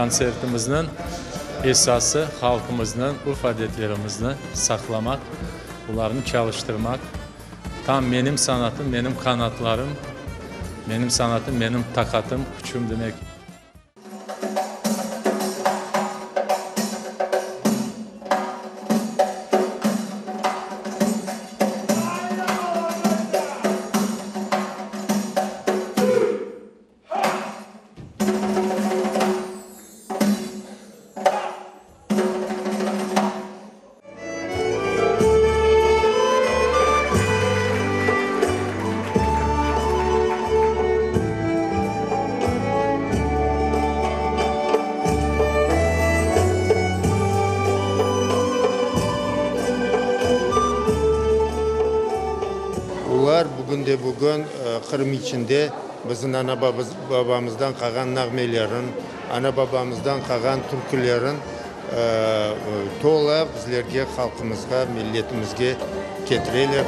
Kontsertimizniñ esası, halqımıznıñ urf-adetlerimizni saqlamaq, olarnı çalıştırmaq. Tam menim sanatım, menim qanatlarım, menim sanatım, menim taqatım, küçüm demek. Olar bugünde-bugün Qırım içinde bizim ana-babamızdan qalğan nağmelerin, ana-babamızdan qalğan türkülerin tola bizlerge, halqımızğa, milletimizge ketireler.